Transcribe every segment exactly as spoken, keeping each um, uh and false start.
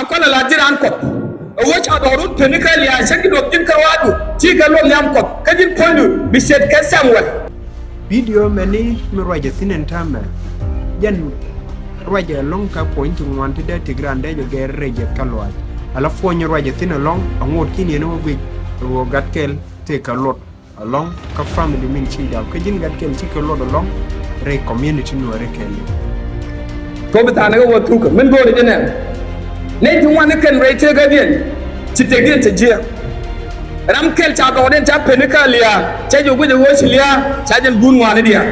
An kɔn la ji̱ raan Kuɔth. Ɛ wee ca dɔɔr wut peni kɛ lia̱a̱ cä ji̱ duɔth ji̱n kärɔaadu ti kɛ luɔth nhiam Kuɔth kä ji̱n puɔ̱nydu bi ce̱tkɛ Samuel. Bidio mɛni mi ruacɛ thi̱n ɛn täämɛ. Jɛn ruacɛ ɛlɔ̱ŋ kä puɔ̱ny ti ŋuan ti dee tik raan dee jɛ gɛr rɛy jiɛth kä luaac. Ala puɔ̱ny ruacɛ thi̱n ɛlɔ̱ŋ aŋot ki̱n yɛn wä guic ɛ ɣöö gat kɛl tëë kɛ luɔt. Alɔŋ kä family min ci jam kä ji̱n gat kɛl ci kɛ luɔt alɔŋ rɛy community nuɔri kɛl. Kɛ bi tha̱a̱n kɛ wä thukä min go̱o̱ri jɛ nɛn. Nɛy ti ŋuan ni kɛn rɛy tëëkädiɛn ci tëkdiɛn cɛ jiɛ. Ram kɛl ca dhɔkdiɛn ca peni kä lia̱a̱ ca jɛ guic ɛ ɣöö ci lia̱a̱ ca jɛn guun ŋuani diaal.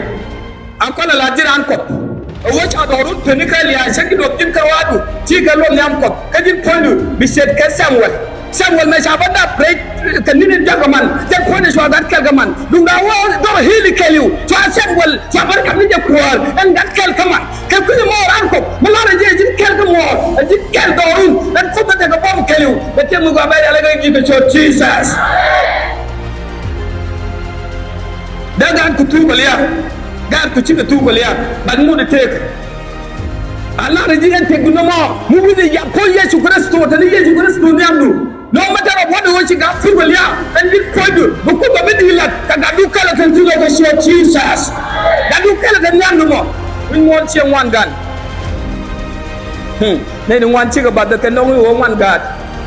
An kɔn la la ji̱ raan Kuɔth. Ɛ wee ca dɔɔr wut peni kɛ lia̱a̱ cä ji̱ duɔth ji̱n kärɔaadu ti kɛ luɔth nhiam Kuɔth kä ji̱n puɔ̱nydu bi ce̱tkɛ Samuel. Samuel mɛ ca bä dap rɛy kɛ ni̱n in jɔak kɛ man jɛn puɔ̱nydu cua gat kɛl kɛ man. Duŋda wä dhɔr hi̱li kɛɛliw cua Samuel cua bä ri kap ni jɛ kuäär ɛn gat kɛl kä man. Kɛ kui̱c ɛmɔ raan Kuɔth mi la̱rä ji̱ ɛ ji̱n kɛl kä muɔɔr ɛ ji̱n kɛl dhɔrun ɛn Kuoth bä tekɛ buɔ̱m kɛɛliw bɛ tiɛm mi gɔaa bɛ rial ɛ kɛ ji̱ kɛ cɔɔt Jesus. Dee gaat ku thuk kɛ lia̱a̱. Gaat ku cikɛ thuk kɛ lia̱a̱. Bat ŋut ɛ tëëk. A la̱rä ji̱ ɛn tëkdu nɔmɔ mi wi̱cdɛ yap puɔ̱ny Yecu Kritho te ni Yecu Kritho nhiamdu. No matter of what ɣöö ci gaat thuk kɛ lia̱a̱ ɛn ji̱ puɔ̱nydu bi Kuoth bɛ bi di̱i̱t la̱t kɛ gatdu kɛl ɛ te thuk kɛ ciöt Jesus. Gatdu kɛl ɛ te nhiamdu mɔ. Wi̱c muɔ̱ɔ̱n ciɛ ŋuan gan. Hmm. Nɛy ni ŋuan cikɛ bath kɛ nɔŋ i̱ ɣöö ŋuan gaat.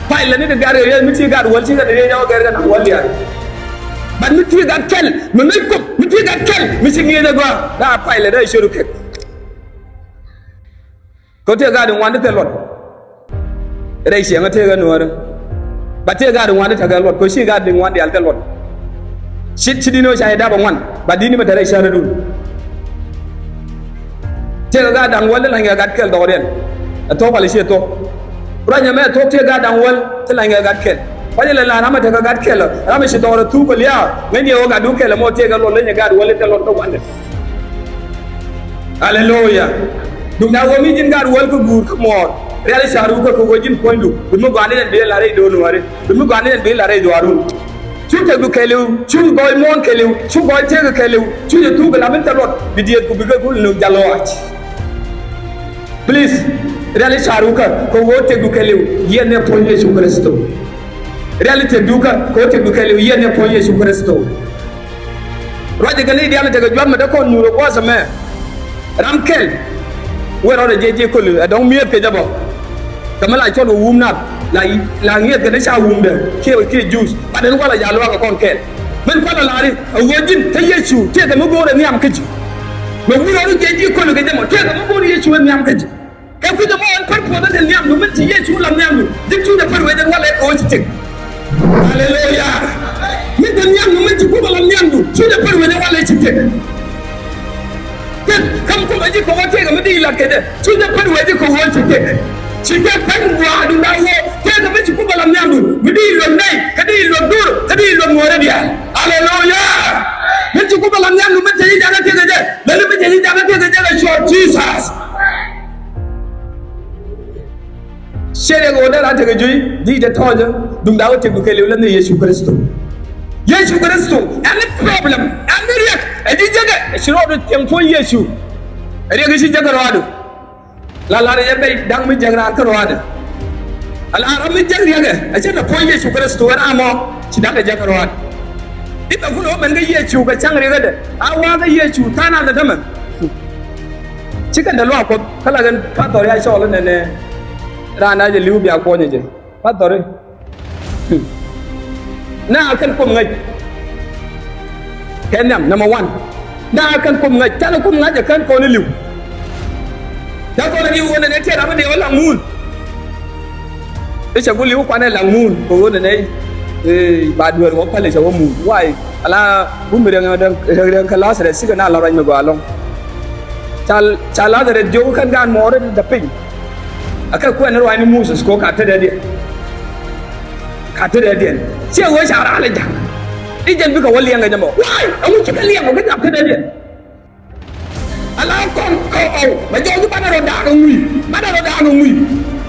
Pay lɛ ni ti gat kɛ riɛth mi ti gat wäl cikɛ ni riɛth jɔk kɛ riɛth naŋ wäl diaal. Bat mi ti gat kɛl mi ŋäc Kuoth mi ti gat kɛl mi ci ŋi̱eec ɛ gɔaa daa pay lɛ dee ciöt kɛ. Kɛ ti gat i̱ ŋuan ti thil luɔt. Rɛy ciɛŋä tëëk ɛ nuɔ̱ɔ̱rä. Bat ti gat i̱ ŋuan ti tekɛ luɔt kɛ ci gat i̱ ŋuan diaal thil luɔt. Ci ci di̱n ɣöö ca yɛ dap ɛ ŋuan bat di̱n i̱ mi te rɛy cärädun. Tëëkɛ gaat da̱ŋ wäl ti la̱nykɛ gat kɛl dhɔkdiɛn. Ɛ thuɔ̱k pal i̱ ciɛ thuɔ̱k. Ruanyɛ mɛ ɛ thuɔ̱k tëëkɛ gaat da̱ŋ wäl ti la̱nykɛ gat kɛl. Kuanyɛ lɛ la̱r ram ɛ tekɛ gat kɛl ram ɛ ci dhɔkdɛ thuk kɛ lia̱a̱ ŋäcni ɛ ɣöö gatdu kɛl ɛmɔ tëëkɛ luɔt lenyɛ gaat wäl ti thil luɔt kä gua̱ndɛ. Aleluya. Duŋdɛ ɣöö mi ji̱n gaat wäl kä guur kä muɔɔr rial i̱ ca̱ru kä kɛ ɣöö ji̱n puɔ̱nydu bi mi gɔaa ni ɛn bi ɛ la̱r rɛy do̱r nuɔ̱ɔ̱ri bi mi gɔaa ni ɛn bi ɛ la̱r rɛy dhuaarun. Cu tëkdu kɛɛliw, cu gɔɔy muɔ̱ɔ̱n kɛɛliw, cu gɔɔy tëëk kɛɛliw, cu jɛ thuk kɛ lam in thil luɔt bi diëëth ku bikɛ gul ni jal lɔaac. Please, riali ca̱ru kä kɛ ɣöö tëkdu kɛɛliw yiɛn ni puɔ̱ny Yecu Kritho. Riali tëkdu kä kɛ ɣöö tëkdu kɛɛliw yiɛn ni puɔ̱ny Yecu Kritho. Ruacɛ kɛ ni diaal tekɛ jua̱th mɛ te kɔn nyuur ɛ gua̱a̱th ɛmɛ. Ram kɛl wee rɔɔdɛ jiɛc ji̱ köli ɛ dɔ̱ŋ mi̱eth kɛ jɛ bä. Kɛ mi la cɔl kɛ wum nath la la ŋi̱eth kɛ ni ca wumdɛ kiɛ kiɛ juuc bat ɛn walɛ ja̱ luaak kɛ kɔn kɛɛl. Min kualɛ la̱ri ɛ ɣöö ji̱n te Yecu tëëkɛ mi go̱o̱rɛ nhiam kä ji̱. Mɛ wur rɔɔdɛ jiɛc ji̱ köli kɛ jɛ mɔ tëëkɛ mi go̱o̱rɛ Yecu ɛ nhiam kä ji̱. Kɛ kui̱c ɛmɔ ɛn pärpuɔth ɛ te nhiamdu min ci Yecu la nhiamdu ji̱ cuuc ɛ pär wec ɛn walɛ kɛ ɣöö ci tëk. Aleluya. Min te nhiamdu min ci Kuoth ɛ la nhiamdu cuuc ɛ pär wec ɛn walɛ ci tëk. Tëk käm Kuoth ɛ ji̱ kɛ ɣöö tëëkɛ mi di lat kɛ jɛ cuuc ɛ pär wec ji̱ kɛ ɣöö ci tëk. Ci tëk pɛn gua̱a̱r duŋda ɣöö tëëkɛ mi ci Kuoth ɛ la nhiamdu mi di luɔt nɛy kä di luɔt dur kä di luɔt ŋuɔ̱ɔ̱rä diaal. Aleluya. Min ci Kuoth ɛ la nhiamdu min te ji̱ jakä tëëkɛ jɛ lɛ ni min te ji̱ jakä tëëkɛ jɛ kɛ cuɔr Jesus. Ciɛ riɛk ɣöö dee raan tekɛ juey di te tɔ̱ɔ̱cä duŋda ɣöö tëkdu kɛɛliw lɛ ni Yecu Kritho. Yecu Kritho ɛn ni problem ɛn ni riɛk ɛ ji̱ jekɛ ɛ ci rɔɔdu thiɛŋ puɔ̱ny Yecu. Ɛ riɛk i̱ ci jekɛ rɔɔdu. La la̱r yɛ bɛy da̱ŋ mi jek raan kä rɔɔdɛ. Ala ram mi jek riɛkɛ ɛ cɛ te puɔ̱ny Yecu Kritho ɛ ram ɔ ci da̱ŋ ɛ jek rɔɔdɛ. I̱ bɛ kun ɣöö mɛn kä Yecu kɛ ca̱ŋ riɛkädɛ a wa̱a̱ kä Yecu tha̱a̱ŋ nath ɛ tämɛ. Ci kɛn te luaak Kuɔth kä la kɛn pathɔr ya cɔɔl inɛnɛ. Raan a jɛ li̱w bia kuɔnyɛ jɛ pathɔri. Na kɛn kuom ŋäc kɛ nhiam number one. Na kɛn kuom ŋäc canɛ kuom ŋa̱c ɛ kɛn kɔn ili̱w. Ca kɔn ili̱w wä nɛnɛ tiɛt ram mi dee wä laŋ muun. I̱ cɛ ku li̱w kuanɛ laŋ muun kɛ ɣöö nɛnɛ ba dueer wä päl i̱ cɛ wä muun. Why? Ala bumi riɛŋ riɛŋ kɛ Lazarus cikɛ na la ruac mi gɔaa lɔŋ. Ca ca Lazarus jiök kɛn gaan mɔɔr in dɛ piny. Akɛ kuɛn ruac ni Moses kɛ ɣöö ka tetdɛ diɛn. Ka tetdɛ diɛn ciɛ ɣöö ca raan lɛ ja̱k. I̱ jɛn bikɛ wä liɛŋ kɛ jɛ mɔ. Why? Ɛŋu cikɛ liɛŋ kɛ kɛ tetdɛ diɛn. Ala kɔn kɔn ɔw mɛ jɔɔc banɛ rɔ daak ŋui̱ banɛ rɔ daak ŋui̱.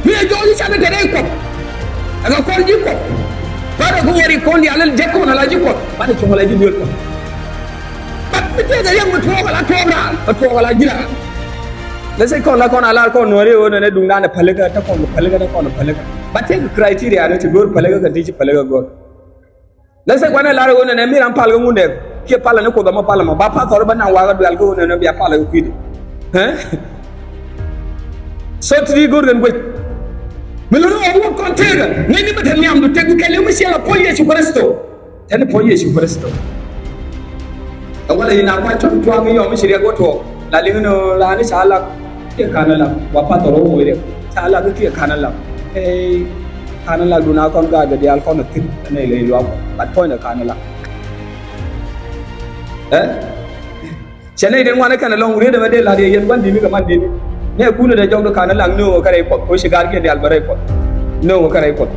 Mi ɛ jɔɔc canɛ te rɛy Kuɔth. Ɛkɛ kɔn ji̱ Kuɔth. Banɛ kɛ wä ri kɔn diaal jɛ kɔn ala ji̱ Kuɔth banɛ cuɔ̱ŋ ala ji̱ duel Kuɔth. But mi tëëkɛ riɛk mi tuɔɔk ala tuɔɔk raan mi tuɔɔk ala ji̱ raan. Lɛ sɛ kɔn la kɔn a lar kɔn nuɔri ɣöö nɛnɛ duŋdan ɛ pälikä, te kɔn kɛ pälikä, te kɔn kɛ pälikä. Ba tëëkɛ criteria ni ti go̱o̱r pälikä kɛn ti ci pälikä go̱o̱r. Lɛ sɛ kuanɛ lar ɣöö nɛnɛ mi ram pal kɛ Ŋundɛŋ kiɛ pal ni Kuoth ɛmɔ pal ɛmɔ. Ba pathɔr ba naŋ wakä dual kɛ ɣöö nɛnɛ bia pal kɛ kui̱dɛ. Ɛ? So ti di go̱o̱r kɛn guec. Mi lo̱n ɣöö wut kɔn tëëkɛ. Ŋäcni bä te nhiamdu tëk kɛn li̱w mi ciɛl ɛ puɔ̱ny Yecu Kritho. Tɛn puɔ̱ny Yecu Kritho. Ɛ walɛ in a kuac cuɔ̱ŋ cua̱ŋ in yɔm in ci riɛk wä tuɔɔk. La liŋ ni la ni ca lak kiɛ ka̱n lak. Wa path ɔ rɔ wä riɛk. Ca lak kiɛ ka̱n lak. Ɛ ka̱n lak dun a kɔn gaat kɛ diaal kɔn thi̱n. Ɛn ɛ lɛ luak. But puɔ̱ny ɛ ka̱n lak. Ɛ? Cɛ nɛy den ŋuan ɛ kɛn ɛlɔ̱ŋ riet ɛmɛ dee lat yɛ yɛn gua̱n di̱t ni kɛ man di̱t ni. Nɛ kun ɛ dee jɔk di ka̱n lak ni ɣöö kɛ rɛy Kuɔth. Kɛ ci gaat kiɛ diaal bɛ rɛy Kuɔth. Ni ɣöö kɛ rɛy Kuɔth.